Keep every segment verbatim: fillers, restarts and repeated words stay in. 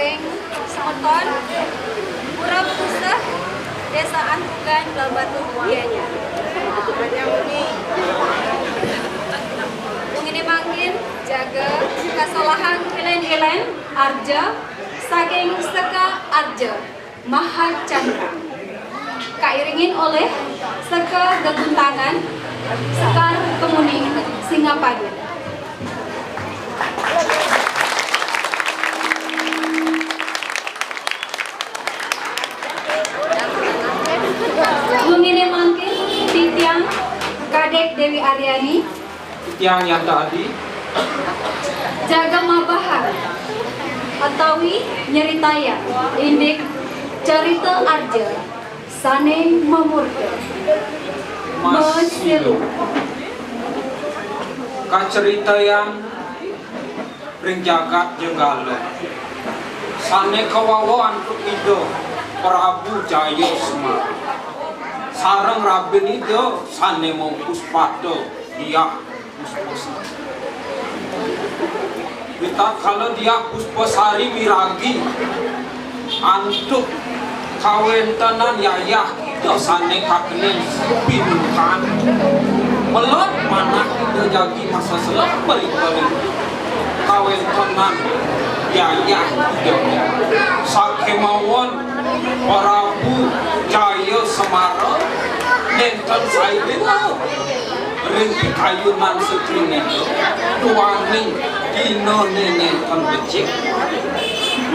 Semeton, Pura Petuseh, Desa Antugan, Blahbatuh, Gianyar. Wenginé mangkin jaga kasolahan ilén-ilén arja saking Sekar Arja Maha Chandra. Kairingin olih Sekar Geguntangan, Sekar Kemuning Singapadu. Wenginé mangkin titiang Kadék Déwi Aryani, titiang Yanta Adi, jaga mabahar atawi nyeritayang indik carita arja sané mamurda. Masilu. Kacaritayang ring jagat Jenggala. Sané kawawa antuk Ida Prabu Jaya Semara. Sareng rabin Ida sané mapuspada Diah Puspasari. Ritatkala Diah Puspasari miragi antuk kawéntenan yayah Ida sané kakening pinukan, melod manah Ida jagi maseselep mrika ring kawéntenan yayah Ida. Sakémaon Prabu Jaya Semara nénten saé ring pikayunan setriné, duaning dinané nénten becik.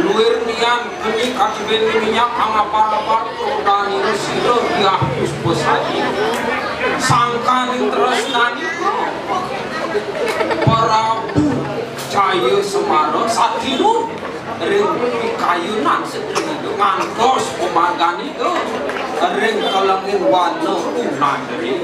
Luir nian keni katibén minyak angapar-apar, tur danira sira Diah Puspasari. Sangkaning tresnanipun Prabu Jaya Semara satinut ring pikayunan setriné ngantos pamarganipun ring kelenging wana Unadri.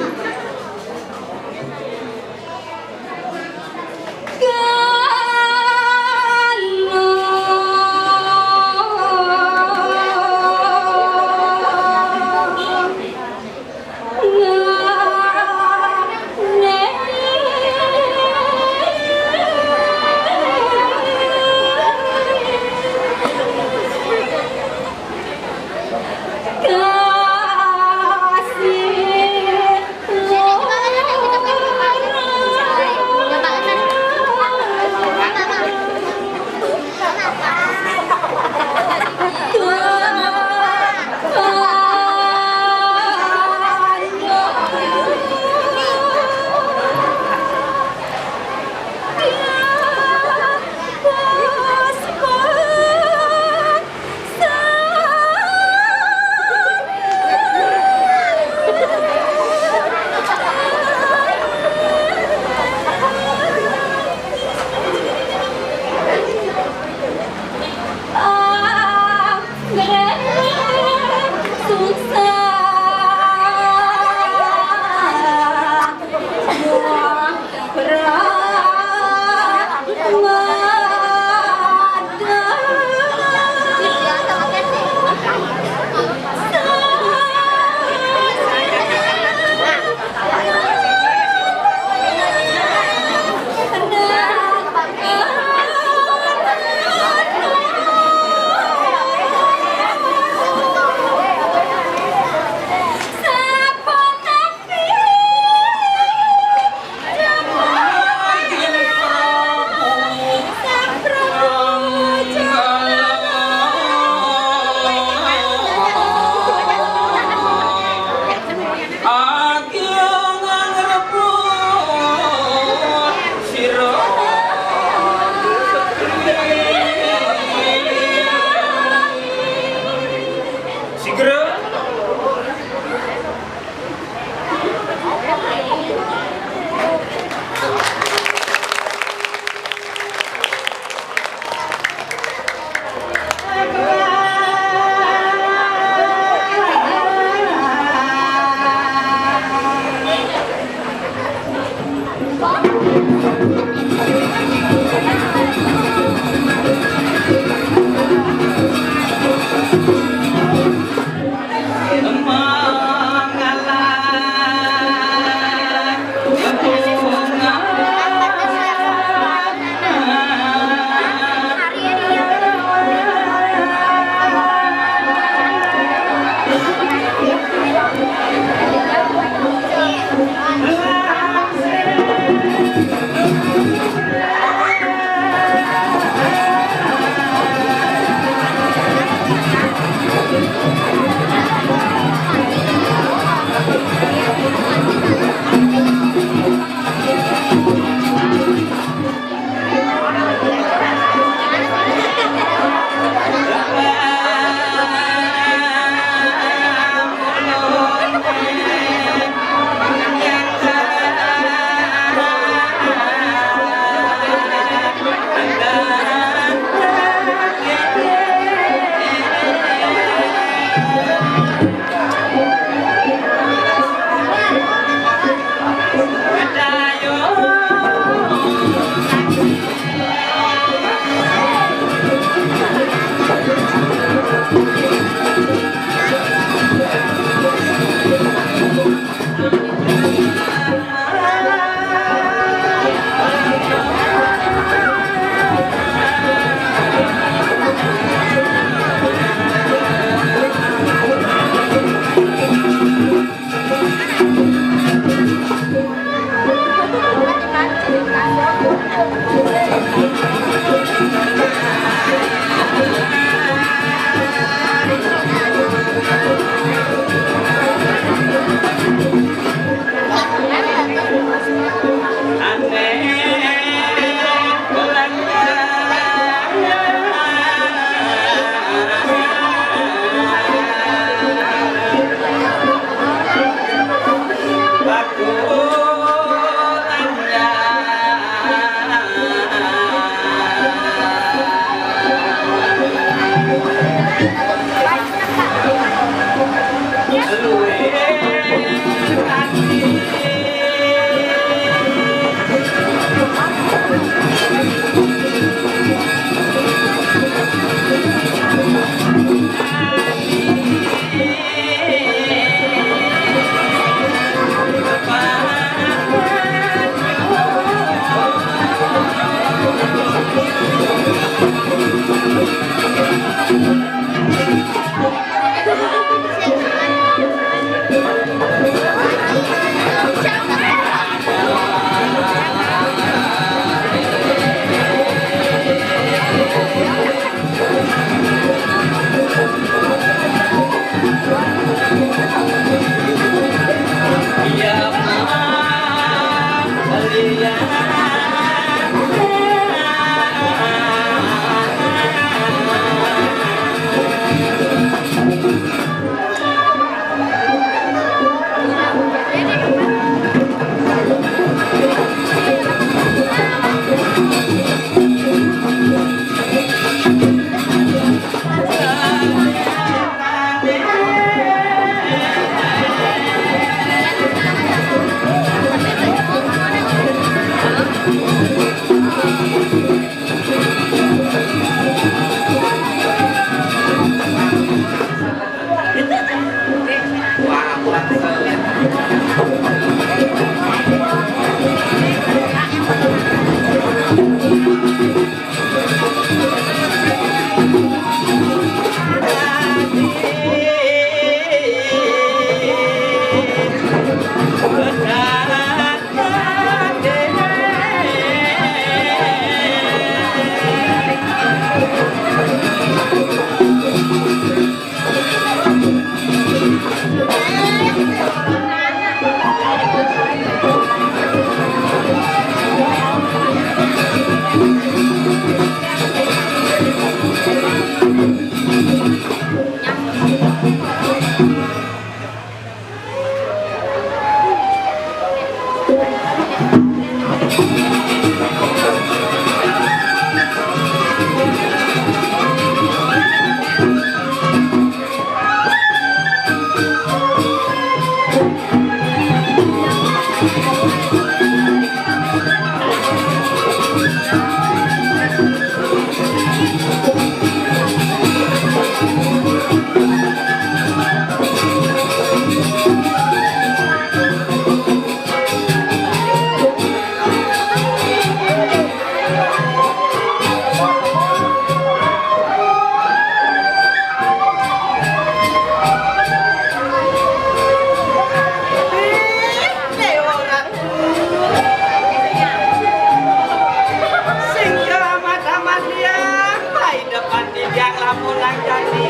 Sing amat-amat liang, pai depan titiang lamun nang jani.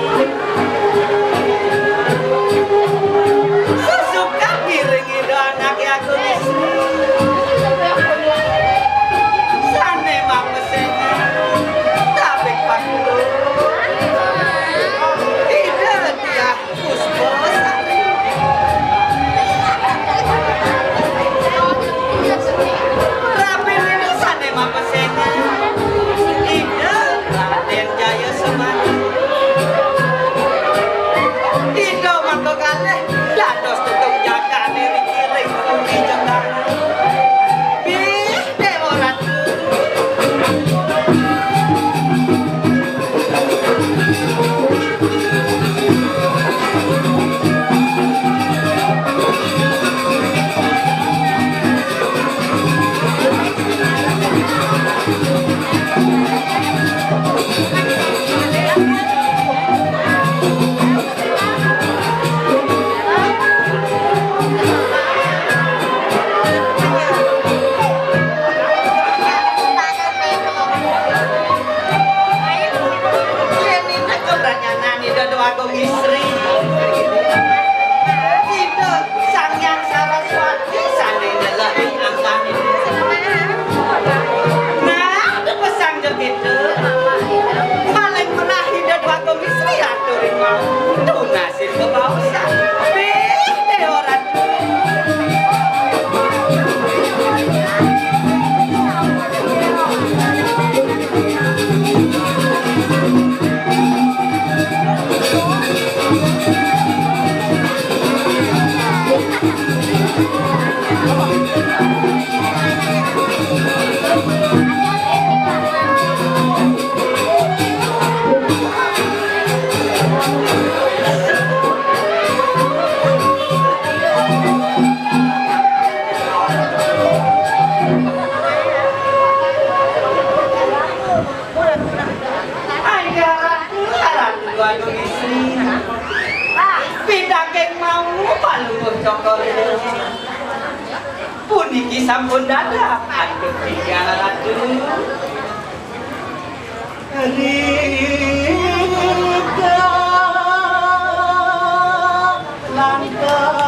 Susukan ngiring Ida Anaké Agung Istri. Sané mapesengan, tabik pakulun. Ida Diah Puspasari. Rabi nini sané mapesengan. Ida Radén Jaya Semana. Ida mangga kalih dados tetung jagané riki ring bumi Cengkareng. Bih, Déwa Ratu. Yén inggih kebranyanan Ida Déwa Agung Istri. Ida Sang Hyang Saraswati sané nyelehing angkané. Nah, tepesang jegita. Paling pernah Ida Déwa Agung Istri aturin mau. Tunasin bebaosan. Bih, Déwa Ratu. Waduh, istri. Pitaking mau Palungguh Cokor Dewa. Puniki sampun dadak antuk tiang, Ratu. Rika lantas.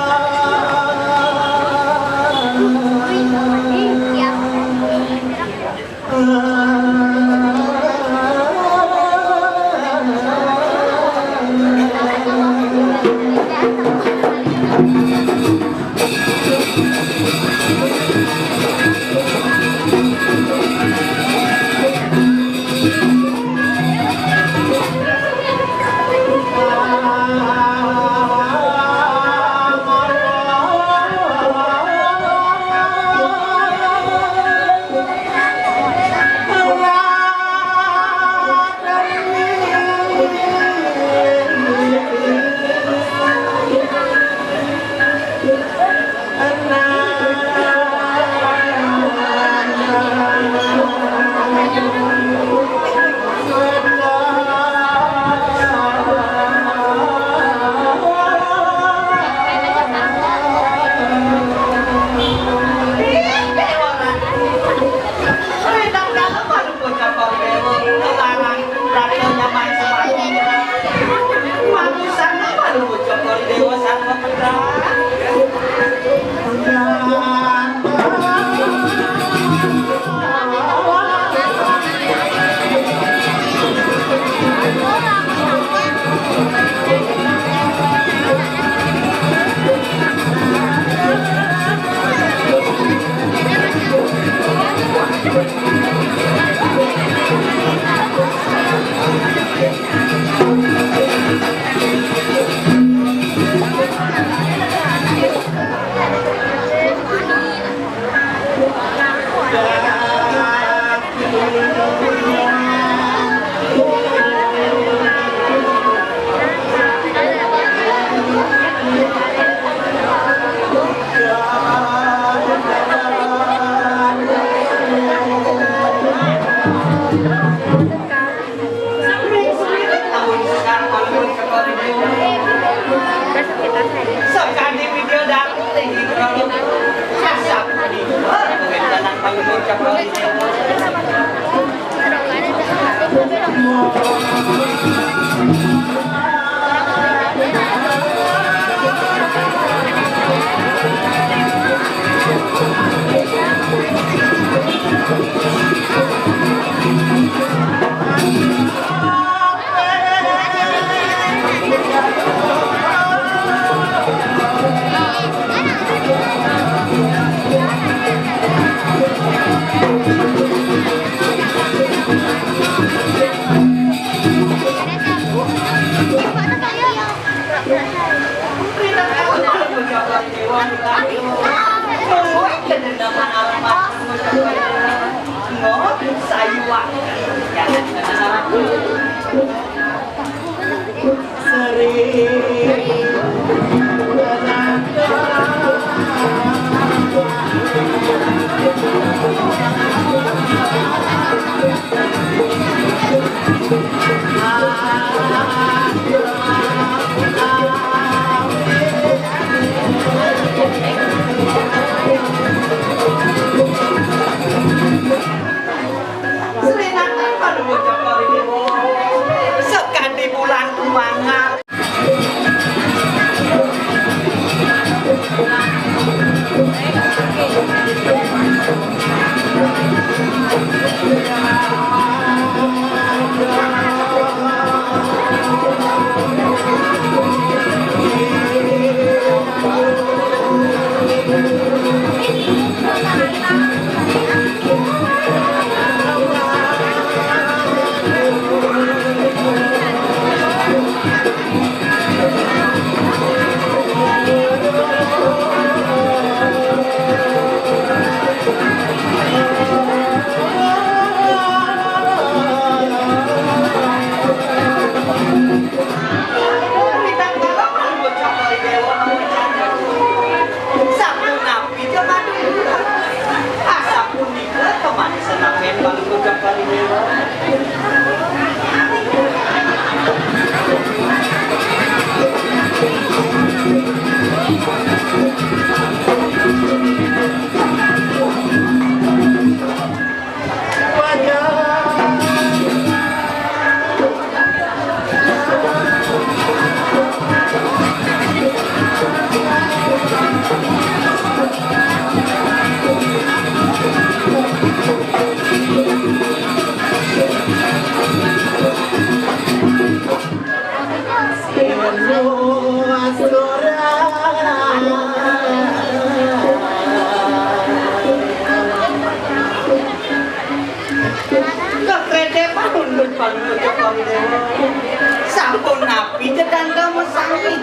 Sampun napi dedanda masami?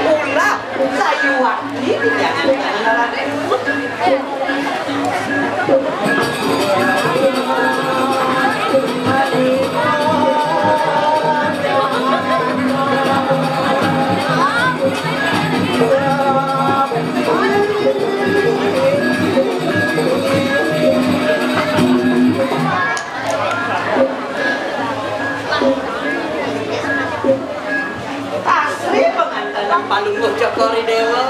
Ulap sayuwakti jangan. Asri penganten Palungguh Cokor I Déwa.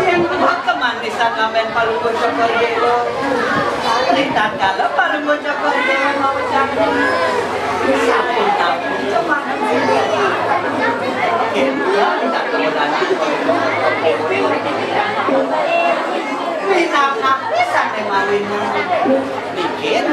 Yang buat kemanisan lamen Palungguh Cokor Déwa. Ritatkala Palungguh Cokor Déwa mawecanan, sampun tampung kemanisan. Kénten ritatkala minangka sané mawinan. Mikir,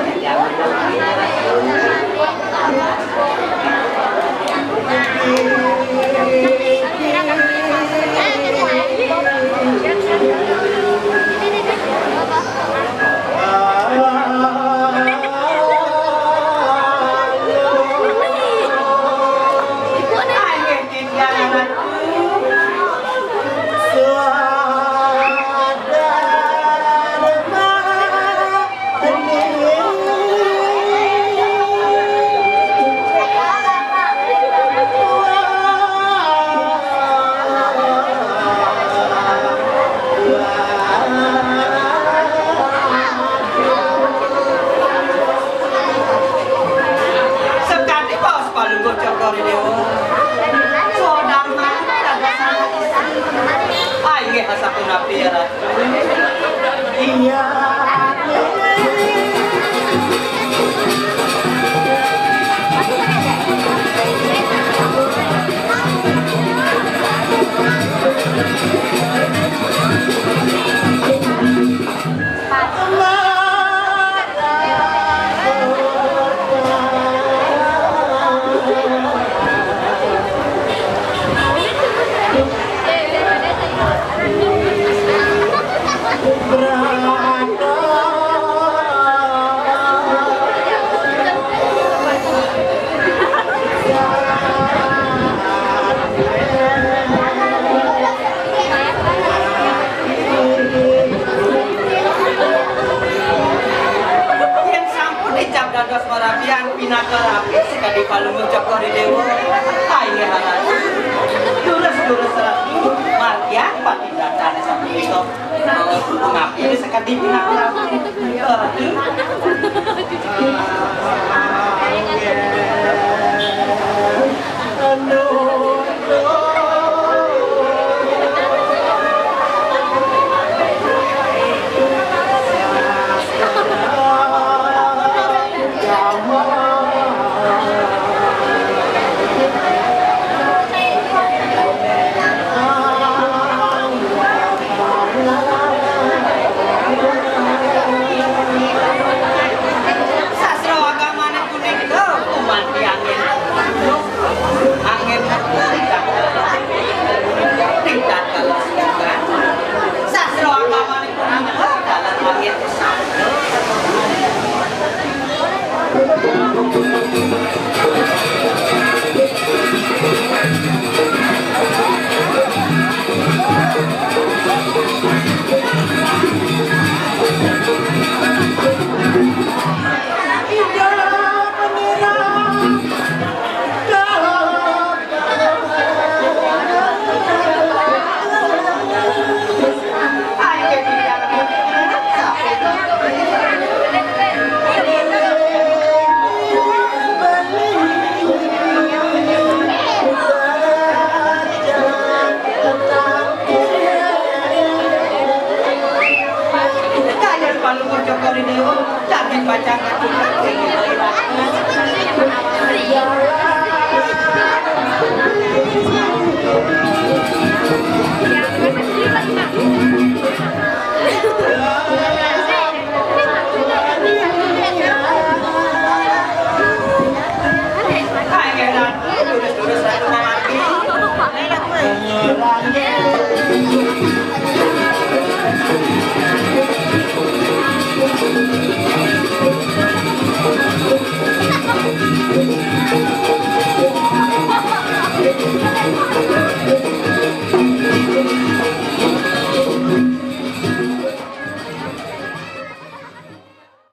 Sekadi baos Palungguh Cokor I Déwa. Sodang mati dados anak istri. Ah, inggih, asapunapi, Ratu? Iya. Yén sampun icap dados marabian pinaka rabi sakadi Palungguh Cokor I Déwa. Inggih Ratu. Durus-durus Ratu, margiang patindakané sapunika. Mangapin sakadi pinaka rabi. Ratu.